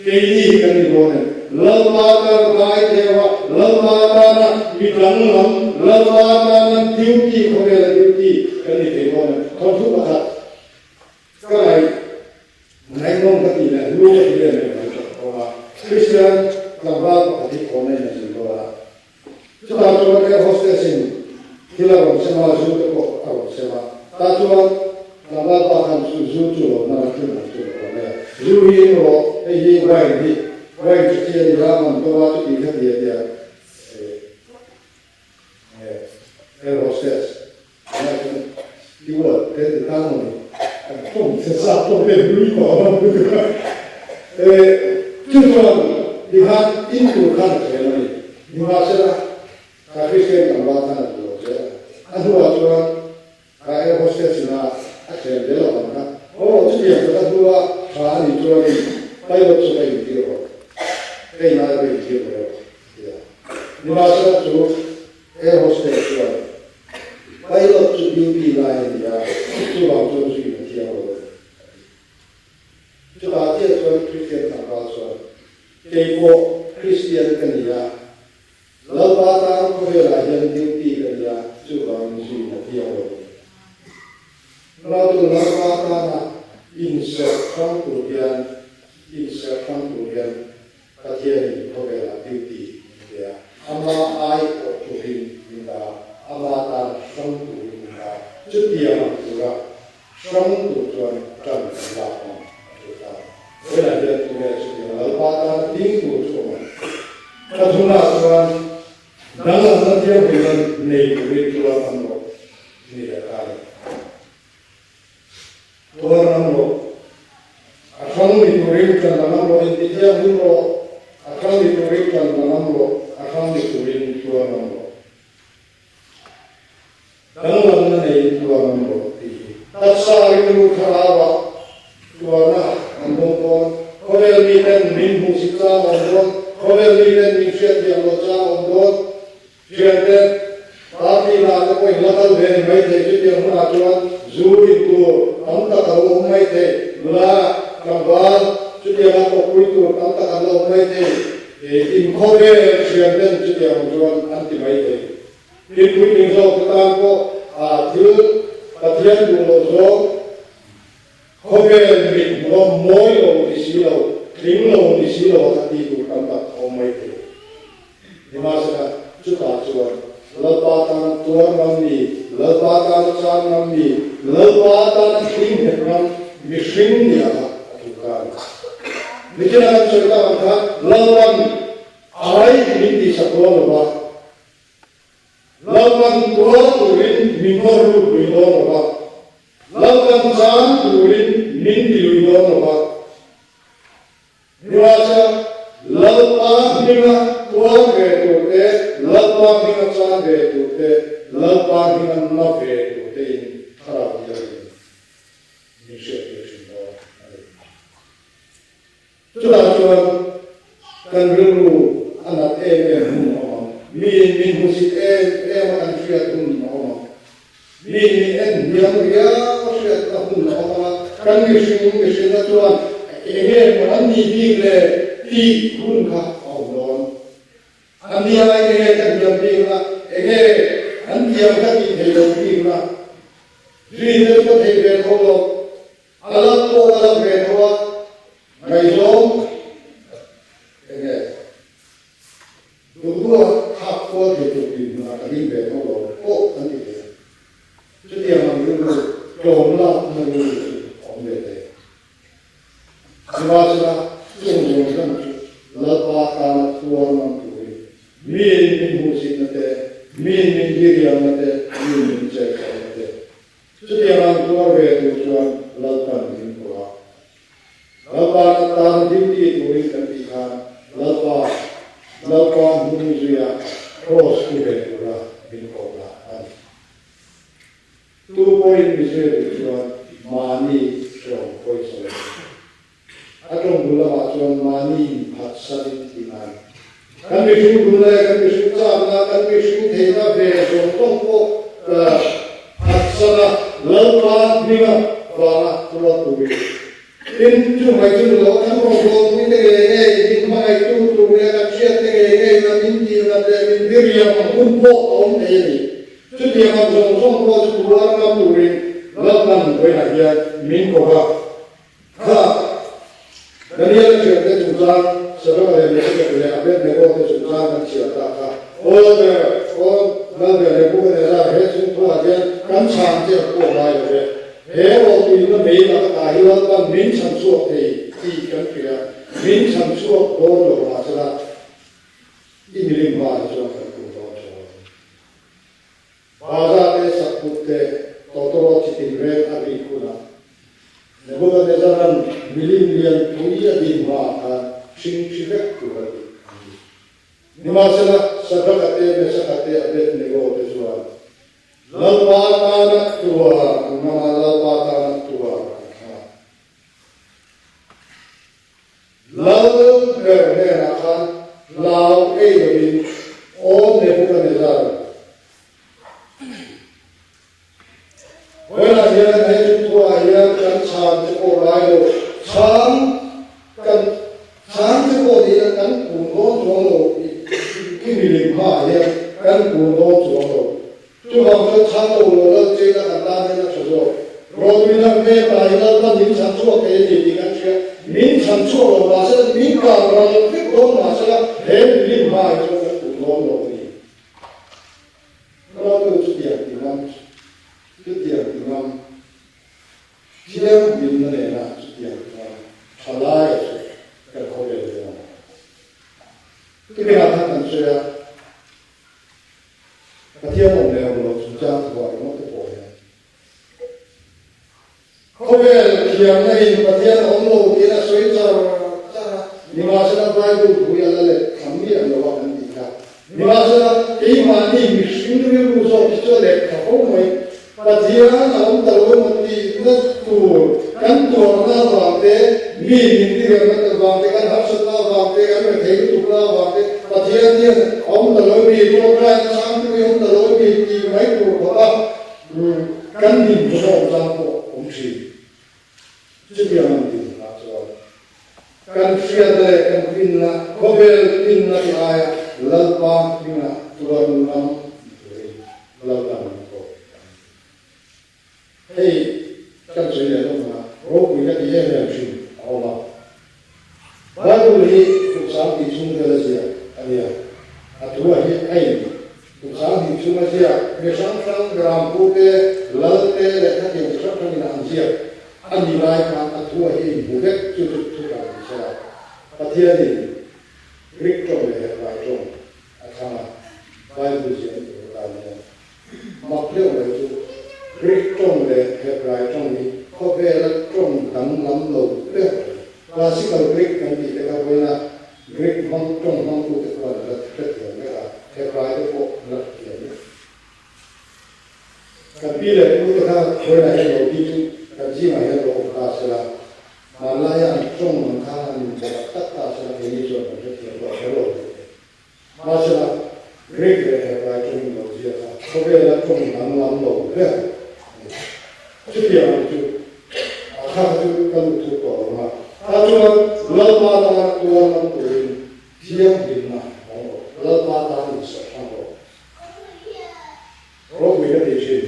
Keini hi kan ni dawn em? Lalpa tana dai kheng a, Lalpa tana mi danglam, Lalpa tana duty, khawvela duty kan ni thei dawn em? Thawnthu pakhat ka ngaih Ngaihnawm ka tih leh hlu ka tih em em mai tawh bawk a. Christian tlangval pakhat hi phone a inazui dawn a. Chutah chuan air hostess in thil a rawn sem a, zu te pawh a rawn sem a. Tah chuan tlangval pa khan chu zu chu lo hman a, thil dang chu lo hman mai a. Zu hi in rawh, hei hi wine hi, wine chu chi a ni a, man to a, chuti kha ti a tia. Air hostess tunah chuan steward te ti tang a ni. Kan tawng che zat pawh hei hlui tawh a awm lutuk a. Chu chuan tikhan in tur khan a khel a ni. Nimahsela kha Kristian tlangval khan a duh lo zel a. A hnuah chuan kha air hostess ina a khel zel avang kha, Aw, chutiang taka hnua tha a nih chuanin pilot chu ka intir rawh, ka inai ka intir mai rawh. Tia. Nimahsela chu air hostess chuan pilot chu duty lai a ni a, chuvang chuan zuin a thiang lo a ni, a ti. Chutah chiah chuan Kristian tlangval chuan, Kei pawh Kristian ka ni a, Lalpa tan khawvelah hian duty ka ni a, chuvangin zuin a thiang lo a ni. Ratu Lalpa tana inserh hrang tur hian inserh hrang tur hian Pathianin khawvelah duty min pe a, ama ai awh turin min dah a, ama tan hrang turin min dah a, chutiang ang tura hrang tur chuan ṭan kan lak ang a ṭul ta. Vawiinah hian tunge chutiang Lalpa tana ding tur chu awm ang? Pathumah chuan danglamna thianghlimna nei turin tuar ang rawh ni leh ta ni. Tuar ram rawh. A hrang ni turin ṭan la ngam rawh, inti thianghlim rawh. A hrang ni turin ṭan la ngam rawh, a hrang ni turin tuar ngam rawh. Danglamna neiin tuar ngam rawh tih hi. Taksa rilru thlarauah tuarna an dawng dawn. Khawvel miten min hmuhsit chang a awm dawn. Khawvel miten min hriatthiam loh chang a awm dawn. Thiante, party lah te pawh in la kal ve ni maithei, chutiang hunah chuan zu in tur tam tak a lo awm maithei, nula, tlangval, chutianga kawppui tur tam tak an la awm maithei. In khawvel thian ten chutiang chuan an ti mai thei. Tin, puitling zawk te tan pawh thil Pathian duh loh zawng khawvel mit hmuh mawi lo ni si lo, tling lo ni si lo a kha ti tur tam tak a awm mai thei. Nimahsela, chutah chuan Lalpa tana tuar ngam mi, Lalpa tana chan ngam mi, Lalpa tana hling nghet ngam mihring nia kha a tul ta a ni. Nichina kan sawi tak ang khan Lalpan ai min tihsak dawn lo va, Lalpan tuar turin min nawr lut lui dawn lo va, Lalpan chan turin min ti lui dawn lo va, Nimahsela, Lalpa hminga tuar ve tur te, Lalpa hminga chan ve tur te, Lalpa hminga na ve tur tein Thlarau Thianghlim min hriattir thin dawn a ni. Chutah chuan kan rilru a nat em em hun a awm ang, miin min hmusit em em a kan hriat hun a awm ang. Mi min en hniam riau hriatna hun a awm a, kan mihring mihrinna chuan eng nge maw an nih bik le tih hun kha a awm dawn. An nia eng nge ka hniam bik na, eng nge an thiam ka tih theih loh bik na, rin te chu ka theih ve tho lo, a lak pawh ka lak ve tho a, ngaihzawng eng nge. Duhdua thlak kual thei tur dinhmunah ka ding ve tho lo pawh kan ti thei a. Chutiang ang rilru tlawm lakna rilru chu a awm ve thei. Nimahsela, chung zawng zawng chu Lalpa tana tuar ngam turin miin min hmuhsitna te, miin min diriamna te, miin min chelhchawhna te, chutiang ang tuar ve tur chuan Lalpan min ko a. Lalpa na tan duty turin kan tih khan Lalpa, Lalpa hnung zuia Kraws pu ve tura min kohna a ni. Tu pawhin mi zui duh chuan mahni hreawm pawisa lo. A tawng bul lamah chuan mahni inphatsanin tih a ni. Kan mihring dun leh kan mihring chakna, kan mihring theihna ve zawng zawng pawh phatsana Lalpa hminga vanga tuar turin. Tin, chu mai chu ni lo, kan rawngbawlpui te ngei ngei, min hmangaihtu tur leh kan hriat te ngei ngei na min tirnat leh min diriam ang hun pawh a awm thei a ni. Chutiang ang zawng zawng pawh chu tuar ngam turin Lalpan vawiinah hian min ko va. Kha Daniel-a thiante chungchang, Sadraka leh Mesakek leh Abednego te chungchang kan chhiar ta kha. Aw Lalber, aw Lalber Nebuchadnezzar, he chungthuah hian kan chhan che a pawh ngai lo ve. He rawhtuina mei laka ta hi Lalpan min chhan chhuak thei tih kan hria, min chhan chhuak dawn lo mahsela i milim hmaah hi chuan kan kum dawn tho ang. Baza te, Sakkut te, Tawtawrawt chi tinreng a rik hunah Nebuchadnezzar-a'n milim lian pui a din hmaah khan hring thi vek tur a tih a ni. Nimahsela, Sadraka te, Mesaka te, Abednego te chuan Lalpa tana tuar an ngam a, Lalpa tana tuar an thlang a. Lal ber hnenah khan hlau ei lovin Aw Nebuchadnezzar, vawiinah hian hei chu thuah hian kan chhan che pawh lai lo, chhan kan chhan che pawh nihna kan kun dawn chuang lo, i milim hmaah hian kan kun dawn chuang lo. Chuvang chuan chhan lo lo lal cheina kan tan hian a tha zawk. Rawtuina hmel ta hi Lalpan min chhan chhuak thei a ni tih kan hria. Min chhan chhuak lo mah sela, min kang ral vek dawn mah sela, he milim hma hi chuan kan kum dawn lo a ni. Rawtu chutiang ti ngam, chutiang ti ngam, thianghlimna nena chutiang ti ngam thalaia chu kan khawvel hian a awm. Chutiangah khan kan sawi a. Pathian awm leh awm loh chungchang thuah ringawt te pawh hian khawvel thiamna in Pathian awm lo tiin a sawi char char a, nimahsela Bible thu hi a la let tham miah lo a kan tih kha. Nimahsela keimahni mihring rilru zawk hi chu a let tha fo mai. Pathian a awm ta lo emaw tihna tur kan tuarna avang te, mi min tirelna te avang te, kan harsatna avang te, kan rethei lutukna avang te, Pathian hian a awm ta lo emi, tawngtaina chhangtu hi a awm ta lo emi tih mai tur khawpa kan dinhmun a awm zang pawh awm thin. Chutiang ang dinhmunah chuan kan hriatna leh kan finna, khawvel finna. hminga tuar ngam ni turin Lalpan min ko a ni. Hei kan sawi leh lawk ang a, ropui ka ti em em thin a awm a. Bible hi kum sang tih chhung vel a ziak a nia, a thu a hi a in kum sang tih chhung a ziak, mi hrang hrang ram te, lal te leh khatiang chi hrang hrang in an ziak a ni lai khan a thu a hi a inhmu vek chu chu thu kan ni sela. Pathianin Greek tawng leh Hebrai tawng a thlang a, Bible ziah ni tur atan hian Mak deuh mai chu Greek tawng leh Hebrai tawng hi khawvela tawng danglam lo ber a ni. Classical Greek kan tih te kha vawiina Greek hmang tawng hmangtute khuan an la hrethiam vek a, Hebrai te pawh an la hrethiam vek. Kan pi leh pu te kha vawiinah hian lo ding kan zingah hian lo awm ta sela, hmanlaia an tawng ang khan an inbawh tak tak ta sela keini chuan kan hrethiam lo kher lo ve thei. Mahsela, Greek leh Hebrai tawngin lo ziak a, khawvela tawng danglam lo ber a ni. Chutiang ang chu a kha kha chu ka lut thuk tawh lo ang a. Ta chuan Lalpa tana tuar lam turin thianghlimna hmang rawh, Lalpa tan inserh hrang rawh. Ropui ka ti thin.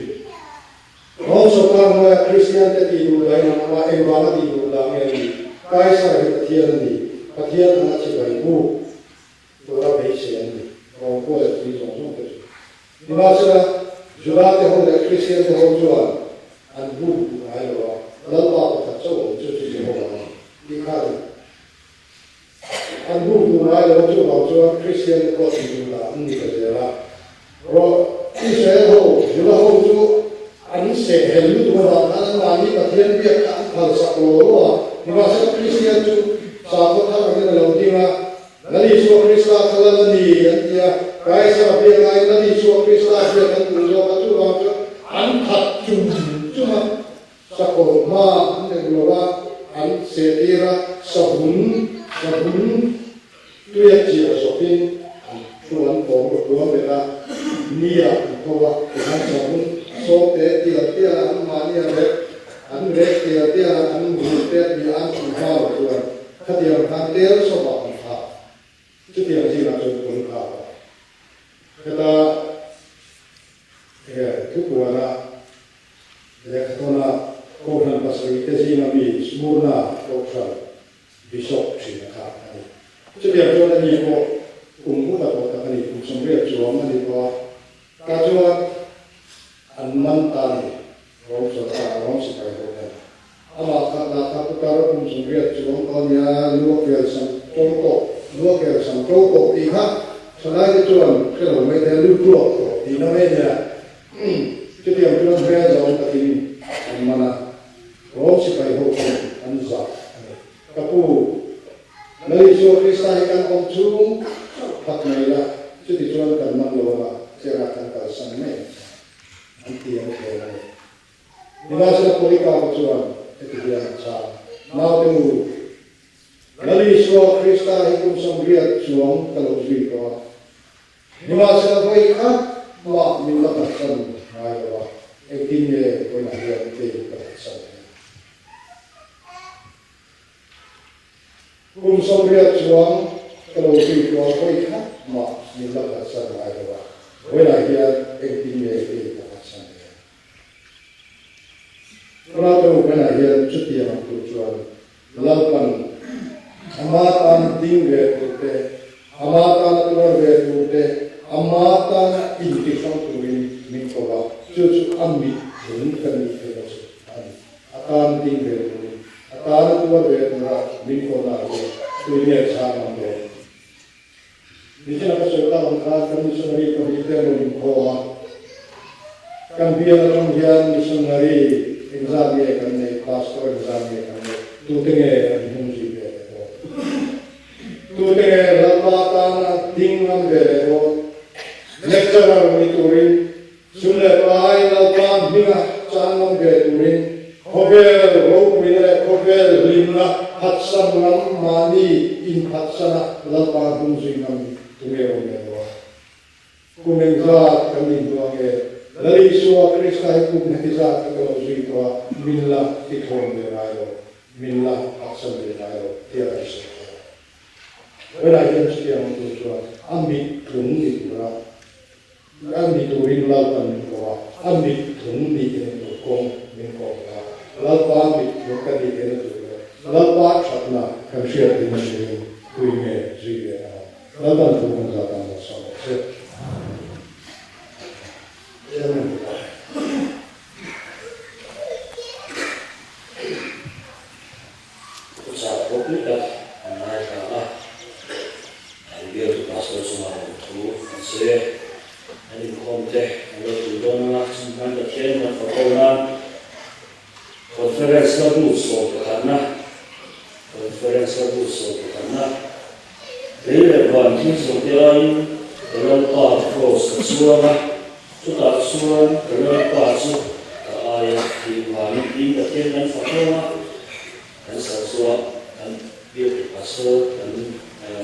Rom sawrkar hnuaia Kristiante tih duh dahin an awm a, engvanga tih duh dah nge a nih? Kaisar hi Pathian a ni, Pathian anga chibai buk. Tura beisei an ni. Rom pawh leh tui zawng zawng te chu. Nimahsela, Juda te ho leh Kristian te ho chuan an buk duh ngai lo a, Lalpa pakhat chauh awm chu chu Jehovah a ni tih kha a ni. An buk duh ngai lo a, chuvang chuan Kristian te pawh ti duh dah an ni ta zel a. Rawh, Israel ho, Juda ho chu an sehhel lutuk avang khan anmahni Pathian biak kha an phalsak lo lo a, nimahsela Kristian chu sakhaw thar angin a lo ding a, Lal Isua Krista kha lal a ni an ti a, Kaisara biak aiin Lal Isua Krista biak an duh zawk a, chuvang chuan an that chum chum a, sakawlh hma an neih lo a, an sehtir a, savun, savun tuia chiah zawkin an thu an tawng ru tuam bet a, nia an tho a, tihian savun sawmte tial tial a an mahni a rek, an rek tial tial a, an hmuh te a ti a, an hmu hma lo chuan. Khatiang khan tel sawmah an thlah. Chutiang zingah chuan pawn kha a awm. Heta he thupuana lehkhatawna Kohhran pasarih te zinga mi Smurna Kohhran Bishop thina kha a ni. Chutiang chuan ani pawh kum upa tawh tak a ni, kum 80 chuang a ni tawh a. Tah chuan an man ta a ni, Rom sawrkar, Rom sipai ho hian. Amah kha lah kha putar kum 80 chuang tawh a nia, lu a kel sam to tawh, lu a kel sam to tawh tih kha thalai te chuan hre lo mai thei a, lu tuak tawh tihna mai a nia. Chutiang chuan hmel zawng takin an man a, Rom sipai ho chuan an zah a ni. Ka pu, Lal Isua Krista hi kan awm chhung chauh phat mai la, chuti chuan kan man lo anga chera kan kalsan mai ang che, an ti an thleng a ni. Nimahsela Polycarp-a chuan heti hian a chhang, Naute u, Lal Isua Krista hi kum 80 chuang ka lo zui tawh a, nimahsela vawi khat mah min la phatsan ngai lo a, engtin nge vawiinah hian kei ka phatsan theih? Kum 80 chuang ka lo zui tawh a, vawi khat mah min la phatsan ngai lo a, vawiinah hian engtin nge kei ka phatsan theih? Tunah te Ukraine ah hian chutiang ang tur chuan Lalpan ama tana ding ve tur te, ama tana tuar ve tur te, ama tana intihrang turin min ko a, chu chu a mit thing kan nih theihna chu a ni. A tan ding ve turin, a tana tuar ve tura min ko na hian tuihneh chhang ang dawn. Nichina ka sawi tak ang khan kan missionary pahnih te an rawn inkhawm a, kan bial atang hian missionary engzat nge kan neih, pastor engzat nge kan neih, tute nge an hnung zui ve leh dawn? Tute nge Lalpa tana ding ngam ve leh dawn? Lecturer ni turin Sum leh pai Lalpa hminga chan ngam ve turin khawvel ropuina leh khawvel hlimna phatsan ngam mahni inphatsana Lalpa hnung zui ngam hi tunge awm leh lo a? Kum engzat kan nih hnuah nge Lal Isua Krista hi kum heti zat hi ka lo zui tawh a, min la tithawn ve ngai lo, min la phatsan ve ngai lo tia kan sawi thei a. Vawilah hian chutiang tur chuan a mit tlung ni tura a ni turin Lalpan min ko a, a mit tlung nih theihna tur kawng min kawm a. Lalpa mit tlung ka nih theihna tur leh Lalpa thatna kan hriat theihna turin tui nge zui ve ang? Lalpan thu kan zat ang lo sam rawh se. Amen. Thuchah ropui tak an ngaithla a, an bialtu pastor chungah rawn thu an sawi a, an inkhawm te an lo tul dawn ang a, chungkhan Pathian kan fak ho nan Conference la bu 11na Conference la bu 11na Lei leh van thil zawhte aiin ka Lalpa Kraws ka chuang a, chutah chuan ka Lalpa chu ka aia thih vangin tiin Pathian kan fak ho a, kan sarhchhuah kan biak pastor kan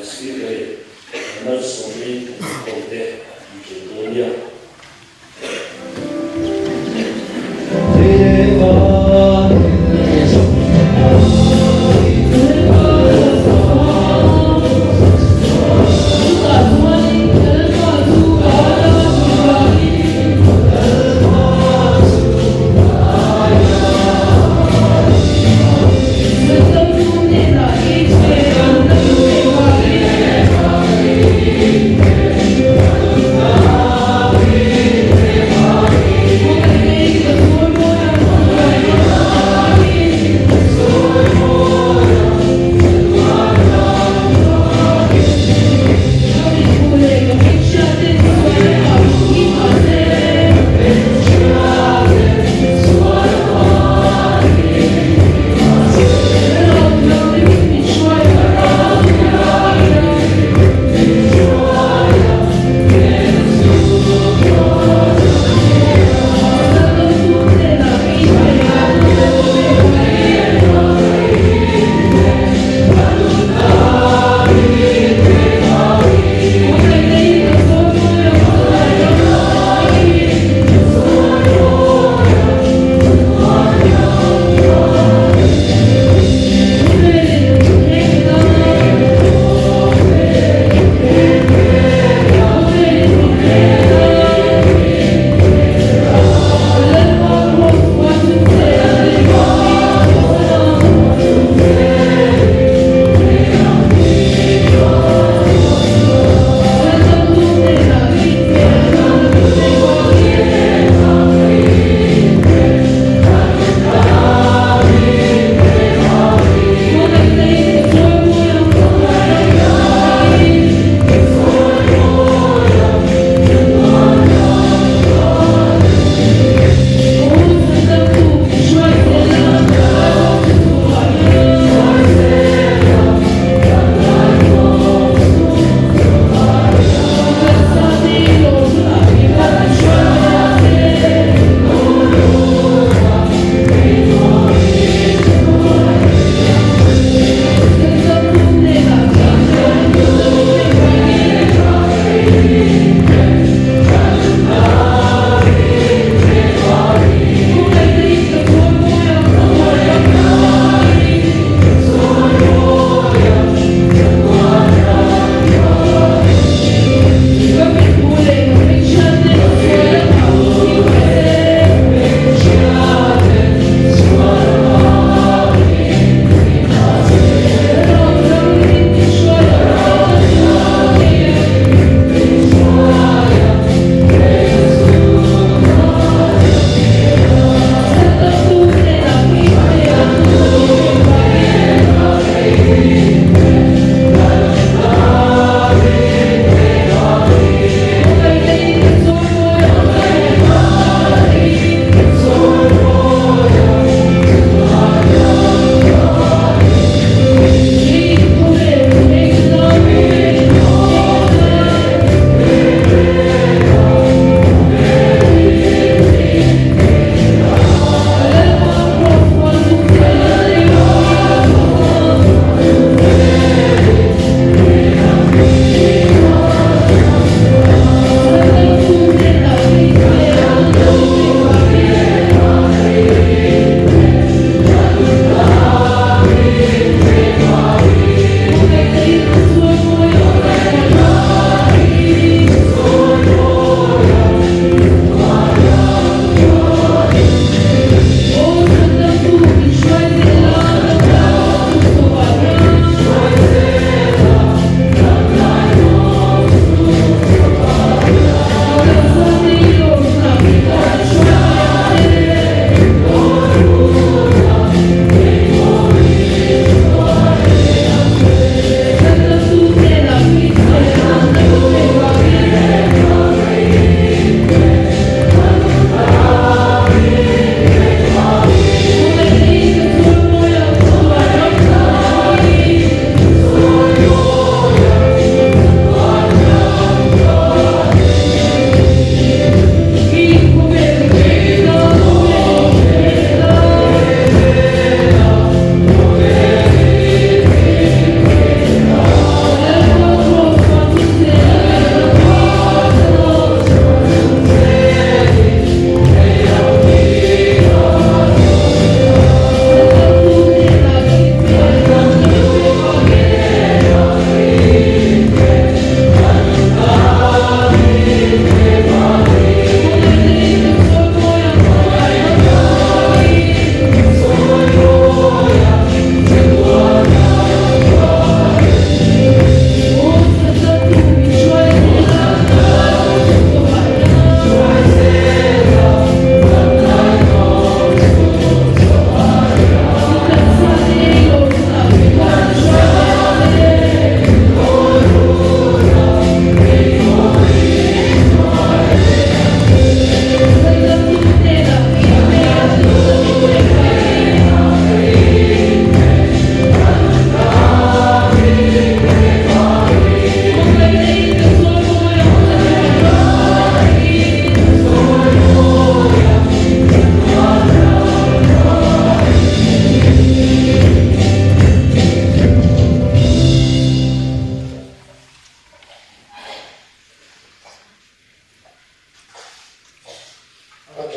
speaker in kan malsawmin kan inkhawmte an tul dawn nia.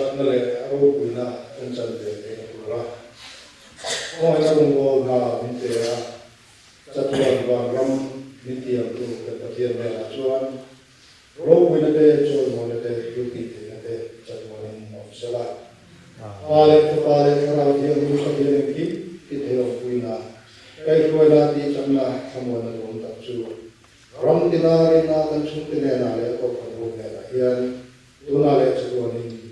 thatna leh a ropuina kan chan ve theihna tura khawngaihna rawngbâwl hna min pe a, chatuan vanram min tiamtu kan Pathian hnenah chuan ropuina te, chawimawina te, thiltih theihna te chatuanin awm sela. Pa leh Fapa leh Thlarau Thianghlim Pathian engkim ti thei awmpuina, kaihhruaina tihchakna thlamuanna duhawm tak chu ram tina rinna kan chhungte hnenah leh a kohhran ho hnenah hian tunah leh chatuanin.